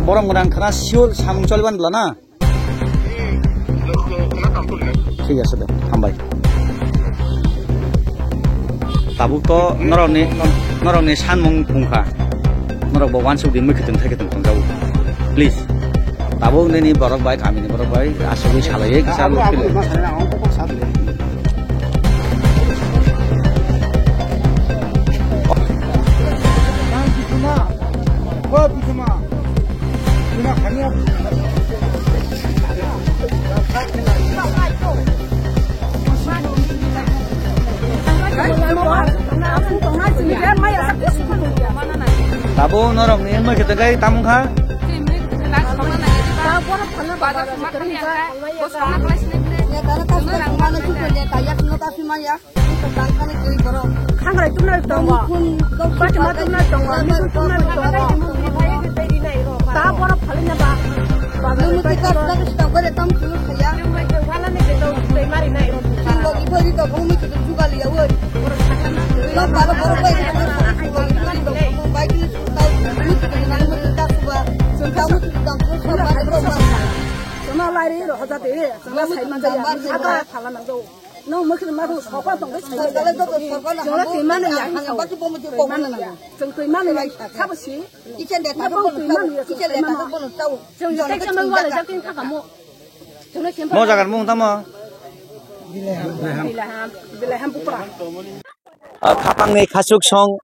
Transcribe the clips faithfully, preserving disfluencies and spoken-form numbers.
Borok mwnang khna sure samung choliban bwla na? Thik ase de, hambai. Tabuk to norokni, norokni sanmung pungkha. Norok bo wansuk di, mui khitwng thai khitwng tongjago. Please. Tabuk nini borok bai, kamini borok bai, asugwi salaiwi kisa luk philai. Tabuk norokni mui khitwng khe tamung kha. Khangrai tumnai tongo. Bachima tumnai tongo. Ta borok phalina ba. Chwngno lairi rw hojate, chwngno sai manjaya, abo phala nangjago. Nwng mwkhwtwma rw sokha tongwi sai manjaya. Chwngno twi mano ya, twi mano ya. Chwng twi mano ya, sabo si. Nwng twi mano ya, chwng twi mano. Chwng tei chwngno walai jak tini thangkha mo. Mo jagar mung tamo? Bilaham, Bilaham bupra. O khapangni khachuk song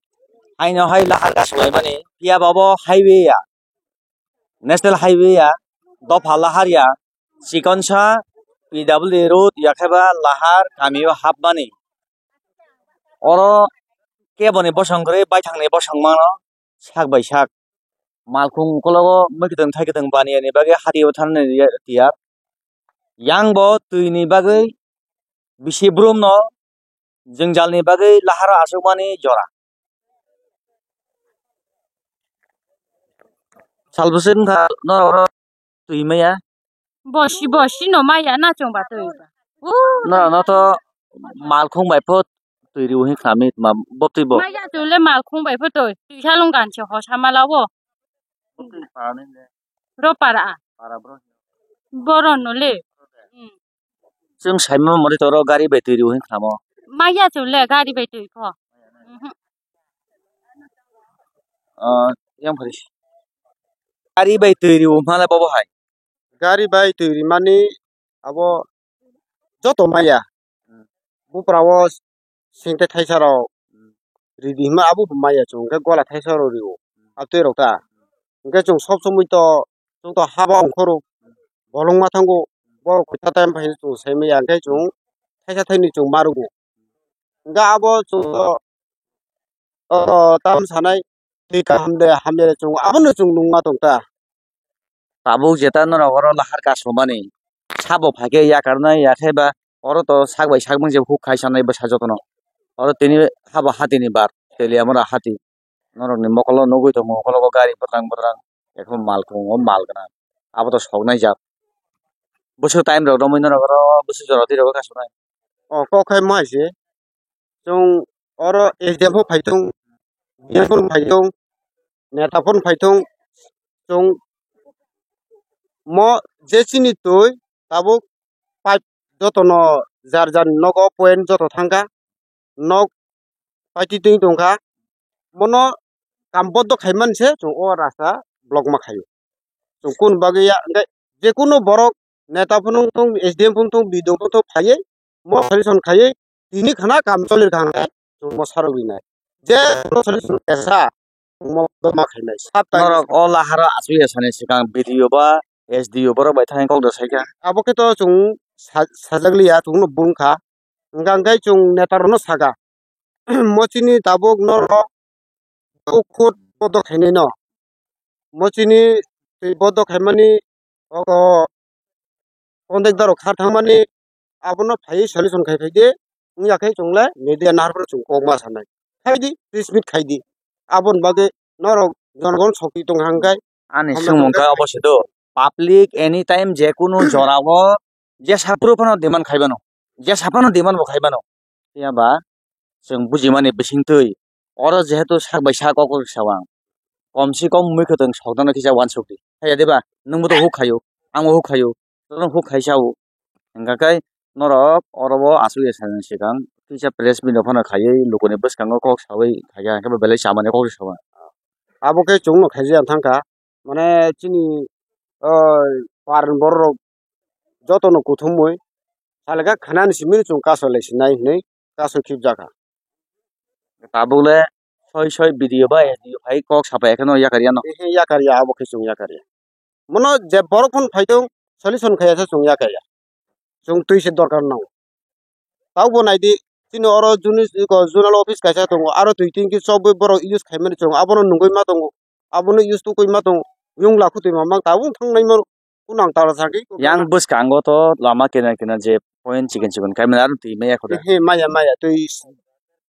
aino hai lahar kasu laimani. Phiya ba bo highway ya. National Highway ya, dopha lahar ya, chikonsa P W D road ya khe ba lahar kamio hapmani. Oro keboni bosong kwrwi baithangni bosong mano sak bai sak. Malkhung ukologo mwkhwtwng thaikhe tong baniya ni bagwi hatio thanani tiyar. Yang bo twi ni bagwi bisi brum no jwngjalni bagwi laharo achukmani jora. Salbwswk wngkha norok oro twi maya. Bosi bosi no maya na chwngba twi ba. Norok no to malkhung bai pho twi riwi hinwi khlami tma bo twi bo. Maya chwng le malkhung bai pho twi. Twi salong ganchi hosa mala bo. Ro para. Para bro. Boro no le. Hmm. Chwng saima mori toro gari bai twi riwi hinwi khlamo. Maya chwng le gari bai twi pho. Mhm. Ah, yang phari. Gari bai twi riwi male bobo hai. Gari bai twi rimani abo joto maya. Hmm. Bupra o singte thaisa rok ridi hima abo bo maya chwng hwnkhe gola thaisa rok rio. Abo twi rok ta. Hwnkhe chwng sob somoi to chwng to haba ongkhoro bolong ma thango. Borok koi ta time phai chwng sai maya hwnkhe chwng thaisa thaini chwng ma rwgo. Hwnkhe abo chwng to o tam sanai twi kaham de hamya de chwng abono chwng nungma tong ta. Tabuk jeta norok oro lahar kasumani sabo phaikhe yakarnai yakhe ba oro to sak bai sak mung je huk khai sanai bwsa jotono. Oro tini habo hatini bar teliamura hati norokni mokolo nugui tongo ukologo gari bwtrang bwtrang ekho mal kwbangma mal gwnang abo to soknai jak bwswk time rok romwi norok oro bwswk jora twi rok kasumai. O kok khai ma se. Chwng oro S D M phano phai thung, B M phano phai thung, neta phano phai thung, chwng mo je chini twi tabuk pipe jotono jar jar nogo point joto thangkha, nok paiti twi tongkha, mono kam bodo khaimani se chwng o rasta block ma khaio. Chwng kun bagwi ya, hwnkhe je kunu borok neta phano wng thung, S D M phano wng thung, B D O phano wng thung, phaiwi mo solution khaiwi tini khna kam choli rwkha hwnkhe chwng mo sarok rinai. Je mo solution kesa mo ma khainai. Sat ta norok o laharo achukya sani swkang B D O ba S D O borok bai thangwi kok da saikha. Abo khe to chwng sa-, sajak liya, chwngno bung kha. Hwnkha hwnkhe chwng neta rokno saka. Mo chini tabuk norok khut bodo khainai no. Mo chini twi bodo khaimani o contact daro kha thangmani abono phaiwi solution khai phaidi wngya khe chwng le media nahar phano chwng kok ma sanai. Khaidi press meet khaidi aboni bagwi norok jonogon sokti tong hang khe ani hamya swngmung kha obo se do public anytime je kunu jorao jesa phuru phano demand khai mano jesa phano demand bo khai mano. Phiya ba chwng bujimani bisingtwi oro jehetu sak bai sak kok kok sawang. kom se kom mui kwtwng sokdano kisa uansuk di. Haiya diba? Nwngbo to huk khaio, angbo huk khaio, jotono huk khai sao. Hingkha khe norok oro o aswk ya sajani swkang kisa press meet rok phano khaiwi lukuni bwskango kok sawi khaikha, hingkhe bo belai chamani kok se sama. Abo khe chwngno khaijak thangkha, mane chini, o, parni bororok jotono kuthumwi salika khanani simi chwng kaso lai sinai hinwi kaso khibjakha. Tabuk le soi soi video bai video phai kok sapai khe no yakar ya no. Ehe, yakar ya, abo khe chwng yakar ya. Mono je borok phano phai tong, solution khaiya se chwng yakar ya. Chwng twi se dorkar nango. Taubo naidi, chini oro juni-, ko zonal office kaisa tongo, aro twi tin ki chobwi borok use khaimani chwng abono nungwi ma tongo, abono use tubui ma tongo, yung lakhu twi mamang tabung thangnai mano, kunang tara sakhi. Yang bwskango to lama kinar kinar je point chikon chikon kaimani aro twi maya khoda. He, maya, maya, twi s-,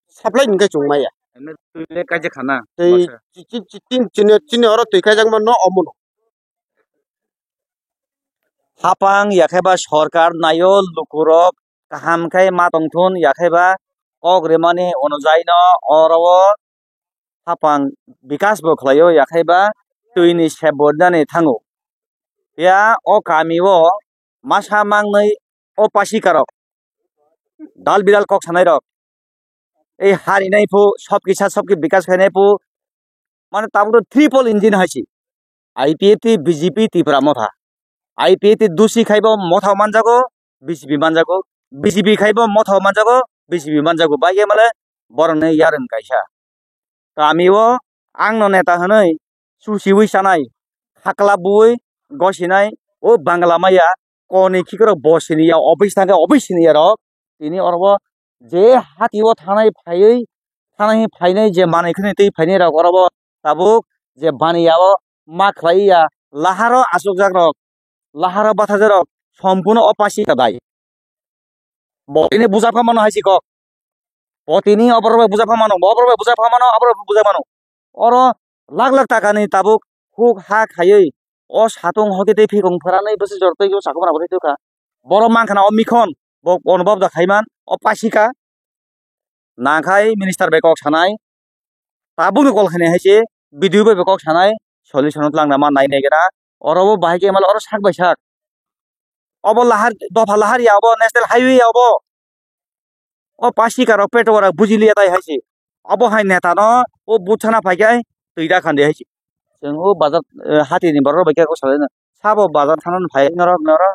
supply hwnkhe chwng maya. Emne twi le kaijak khana. Twi baksa. Chi-, chi-, chi-, tin chini, chini oro twi kaijak mano omono. Hapang yakheba sorkar nayo lukurok kaham khe ma tongthun yakheba kok rimani onujaino oro o hapang bikas bo khlaio yakheba twini sep bo rinani thango. Phiya o kami o masa mangnwi o pasikarok dal bidal kok sanairok ei harinai phu sobkisa sobki bikas khainai phu mane tabuk to triple engine hai se. I P F T, B J P, Tipra Motha. I P F T dusi khai bo Motha manjago, B J P manjago. B J P khai bo Motha manjago, B J P manjago. Bai khe male borokni yarwng kaisa. Kami o ang no neta hwnwi susiwi sanai, hakla bui gosinai, o Bangla maya, koni khikrok bo siniya, office thangkhe office siniya rok. Tini oro bo je hati o thanai phaiwi, thanai phainai je manwi khwnwi twi phainai rok oro bo tabuk je baniya o ma khlai ya, laharo achukjak rok, laharo bathajak rok, sompurno o pasi kadai. Bo tini buja pha mano hai si kok. Bo tini oborok bai buja pha mano, oborok bai buja pha mano, oborok bai buja mano. Oro lakh lakh takani tabuk huk ha khaiwi o satung hoki tei phikung pharanwi bwswk jor tei o sakhuphana bo tei tongkha. Borok mankha na o mikhon, bo onobab da khaiman, o pasika. Nangkhai minister bai kok sanai, tabukno call khainai hai se, B D O bai bai kok sanai, solution twlangna ma nai nai gra. Oro bo bahai khe mala oro sak bai sak. Obo lahar, dopha lahar ya obo, national highway ya obo. O pasika rok peto ora buji liya tai hai se. Obo hai neta no, o buthana phai khe twi da khande hai se. Chwng o bazar, eh, hati ni borok bai khe kok salai na. Sabo bazar thana phai norok norok.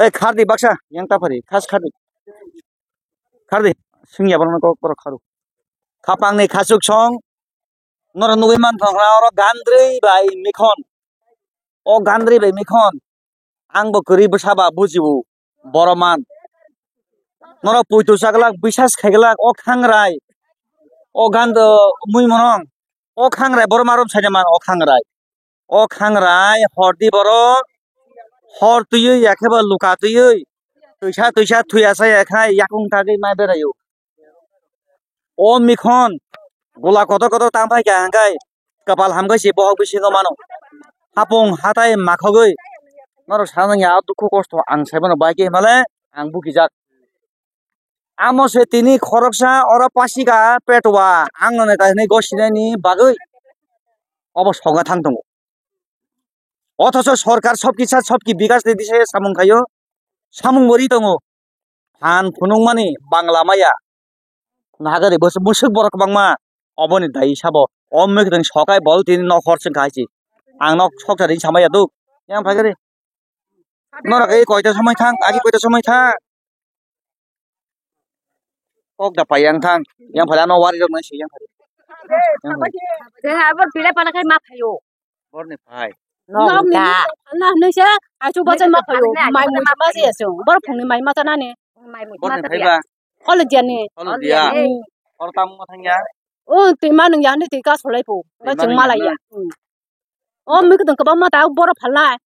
Ei khardi baksa, yang tapari, khas khardi. Khardi, singya borok kok borok kharu. Khapang ni khasuk song, norok nugui man thong oro gandri bai mikhon. O gandri bai mikhon. Ang bo kwrwi bwsa ba bujibo, boro man. Norok puitu chaglak, bisas khaiglak, o khangrai. O gando mui monong. O khangrai, boro marom saida man, o khangrai. O khangrai hordi borok hor twiwi yakheba luka twiwi twisa twisa thuya saya khai yakung tagwi ma beraio. O mikhon gola kotor kotor tang phai kha hwnkhe kwpal hamkhe se bohok bisingo mano. Hapung hatai makhogwi norok sanang ya dukhu kosto ang saimano bai khe himale ang bukijak. Amo se tini khoroksa oro pasika petwa ang no neta hinwi gosinani bagwi obo sokna thang tongo. Othocho sorkar sobkisa sobki bikas ni bisingyo samung khaio, samung bo ri tongo. Phan phunukmani Bangla maya. Nagari bwswk borok kwbangma oboni dai sabo. O mwkhwtwng sokai bol tini nok hor chwng kha hai se. Ang nok soksa ring samaya duk. Yang phai khe ri. Norok ei koita somoi thang, agi koita somoi thang. Kok da pai yang thang, yang phai ano wari rok nai se yang phai. Yang phai. Tei abo pila pala khai ma phaio. Borni phai. Nok ni ta. Na nui se achu bacha ma phaio. Mai mu ma se achu. Bor phung ni mai ma ta na ni. Borni phai ba. Holo dia ni. Holo dia. Hmm. Holo tam ma thang ya. O twi ma nung ya ni twi ka solai pho. Ba chung ma lai ya. Hmm. O mi kudung ka ba ma ta bor phalai.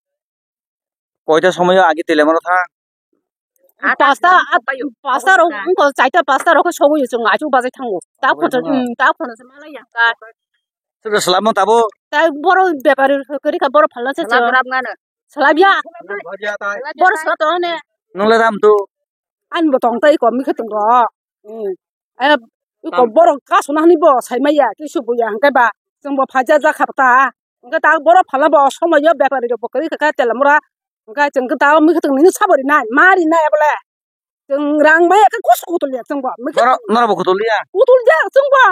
Koita somoyo agi tele mano thang. Pasta, pasta rok, wngkha chaita pasta rok khe sogwi chwng achuk bajai thango. Ta photo, hmm, ta photo se malai ya ka. Sobo salamo tabo. Ta boro bepari kwrwi kha boro phalna se chwng. Salab ngano. Salab ya. Boro sala to ne. Nung le ram tu. Ani bo tong tai kom mi khe tong ro. Hmm. Eh, Iko borok kasuna hwnwi bo saimaya, kisu buya hwnkhe ba chwngbo phaijak jak kha ta. Hwnkhe ta borok phala bo somoyo bepari rok bo kwrwi kha khe Telamura. Hwnkhe chwng khe ta mikhe chwng nini sabo rinai, ma rinai bole. Chwng rang bai khe kusu kutul ya chwngbo. Mikhe Norok, norok bo kutul ya? Kutul ya chwngbo.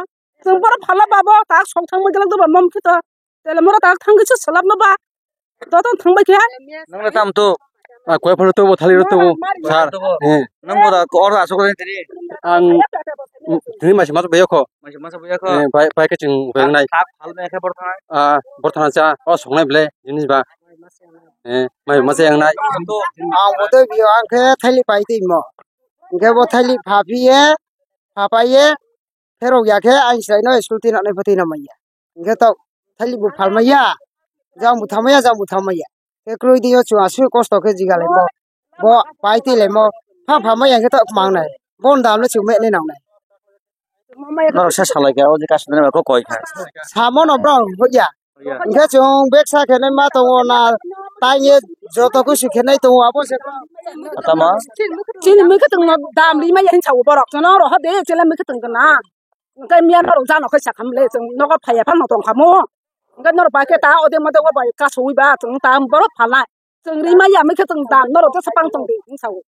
Chwng borok phala ba bo ta sok thang bai jalak doba mom khe to. Telamura ta thang khe se salap no ba. Joto thangbai khe. Nang na tam to. Ah, koi phano to bo thali ro to bo. Sir. Eh. Nang bo da ko or asok ni tini. Ang tini masi mas beyokho. Masi mas beyokho. Eh, bai, bai ke ching beng nai. Thak phal me khe bor thang. Ah, bor thang cha. O songnai ble jinis ba. Eh, mai mas yang nai. Ang bo to biyo ang khe thali pai ti mo. Hingke bo thali pha phi ye, pha pai ye. Pherok ya khe ang sai no school twi nang nai phatwi nang manya. Hingke to thali bo phal maya. Jang bo thamaya, jang bo thamaya. Khe kroi di yo chwng aswk kosto khe jiga lai mo. Bo pai twi lai mo. Pha pha maya khe to mang nai. Bon dam le chwng me nai nang nai. Norok sa salai kha, o je customer ko koi kha. Samo no bro, hoya. Hingke chwng beksa khenai ma tongo na, tangye joto kusu khenai tongo, abo se. Atama? Chini mikhe tongno dam ri maya hinsa borok, chwng no rohor de, chele mikhe tong na. Hingke miya norok jano khe sakha mle, chwng nogo phaiya phano tong kha mo. Hingke norok bai khe ta ode mode o bai kasowi ba, chwng ta borok phalai. Chwng ri maya mikhe chwng dam norok jesa pang tong de hinsa o.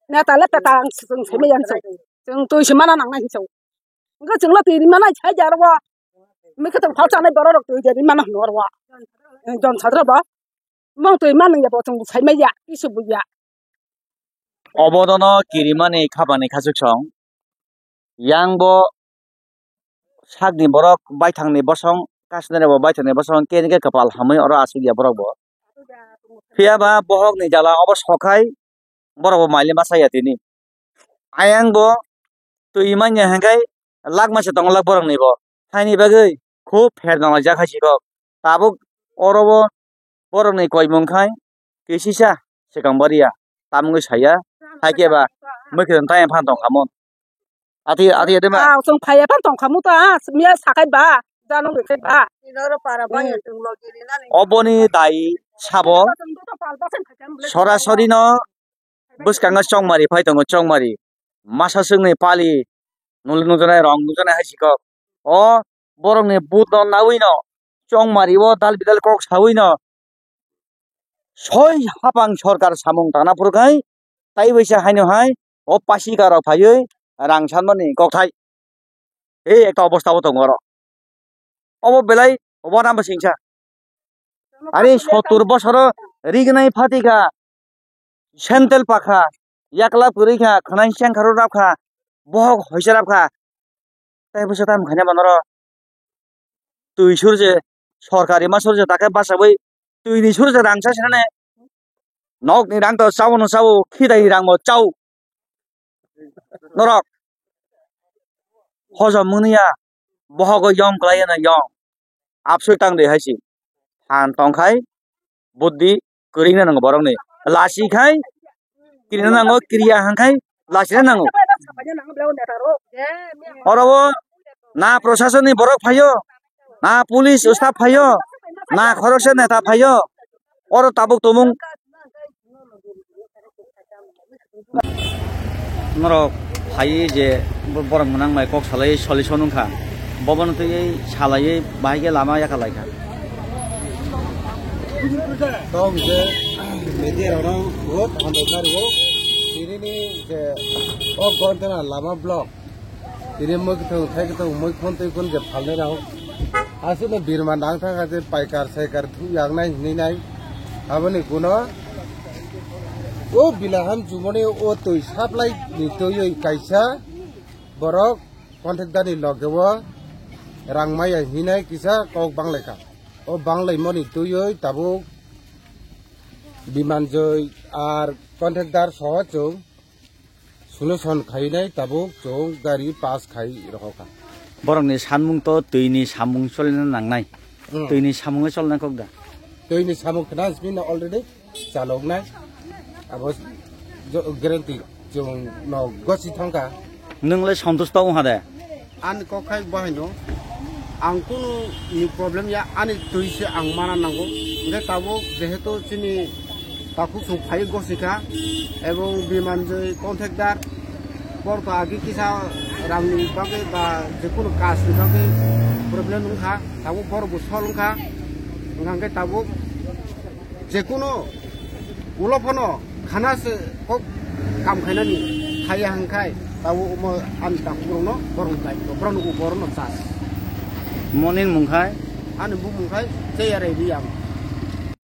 Neta le peta ang chwng se maya hinsa o. Chwng twi se mana nang na hinsa o. Hingke chwng le twi ri mana sai jar o. Mikhe chwng phal chanai borok rok twi de ri mana hwn oro. Jon sadra ba. Mong twi mana ya bo chwng sai maya, kisu buya. Obodono kirimani khapani khachuk song. Yang bo sakni borok baithangni bosong, kasnere bo baithangni bosong, kene khe kwpal hamwi oro aswk ya borok bo. Phiya ba bohokni jala obo sokhai borok bo maile ma chaya tini. Ayang bo twi manya hwnkhe lak masa tongo lak borokni bo. Haini bagwi khub pher nang laijak hai si kok. Tabuk oro bo borokni koimung khai kisisa swkang bariya tamungwi saya, hai khe ba mwkhwtwng taya phan tong khamon. Ati, ati, ati ma. Ah, chwng phaiya phan tong khamu ta, miya sakai ba, jano rwkhe ba. Inoro para ba Hmm. Chwng logi rinani. Oboni dai sabo sorasori no bwskango chongmari phai tongo, chongmari. Masa chwngni pali nul nukjaknai, rong nukjaknai hai si kok. O borokni but no nawi no chongmari o dal bidal kok sawi no soi hapang sorkar samung tangna phuru khai tai waisa haino hai o pasika rok phaiwi rang sanmani kokthai. Ei ekta obostha bo tongo oro. Obo belai obo nang bwsingsa. Ani sottur bosoro rignai phatikha, sandal pakha, yaklap kwrwi kha, khwnai sengkharo rap kha, bohok hoisa rap kha. Tai bwsa tam khaina ba noro. Twi surje, sorkari ma surje, ta khe bachawi twi ni surje rang sa sinane. Nok ni rang to chao no chao, khidai ni rang bo chao. Norok hojom mwnwi ya, bohogo yom kwlai ya na yom. Absui tang de hai si. Han tong khai, buddhi kwrwina nango borokni. Lasi khai, kirina nango, kiriya hang khai, lasina nango. Oro o na proshasonni borok phaio, na police staff phaio, na khoroksa neta phaio. Oro tabuk tumung. Norok phaiwi je bo-, borok mwnang bai kok salai solution wngkha, bobono twiwi salaiwi bahai khe lama yakha laikha. Tok je media rok no vote hambai kha rwo, tini ni je o container lama block. Tini mwkhwtwng thai kwtwng mui khon twi khon je phalnai rok. Aswkno birma nang thang kha je paikar saikar thung yang nai hinwi nai. Aboni kuno o Bilaham chumoni o twi supply ni twiwi kaisa borok contractor ni loge o rang maya hinwi nai kisa kok bang lai kha. O bang lai moni twiwi tabuk Bimanjoi ar contractor soho chwng solution khainai tabuk chwng gari pass khai rokha. Borokni sanmung to twini samung cholina nangnai. Hmm. Twini samung cholna kok da? Twini samung khna simi na already chaloknai. Abo jo-, guarantee chwng no gosi thangkha. Nwng le santush ta wngha de? Ani kok khai bo haino, ang kunu ni problem ya, ani twi se ang mana nango. Hingke tabuk jehetu chini takhuk song phai gosi kha, ebong Bimanjoi contractor, borok to agi kisa, Ramni bagwi ba jekunu kasni bagwi problem wngkha, tabuk borok bo sol wngkha, wngkha hwnkhe tabuk jekunu ulo phano khana se kok kam khainani khaiya hwnkhai tabuk omo ani takhuk rokno borok daityo, borokno uborokno chas. Monin mungkhai? Ani bumung khai Cheyarai Riyang.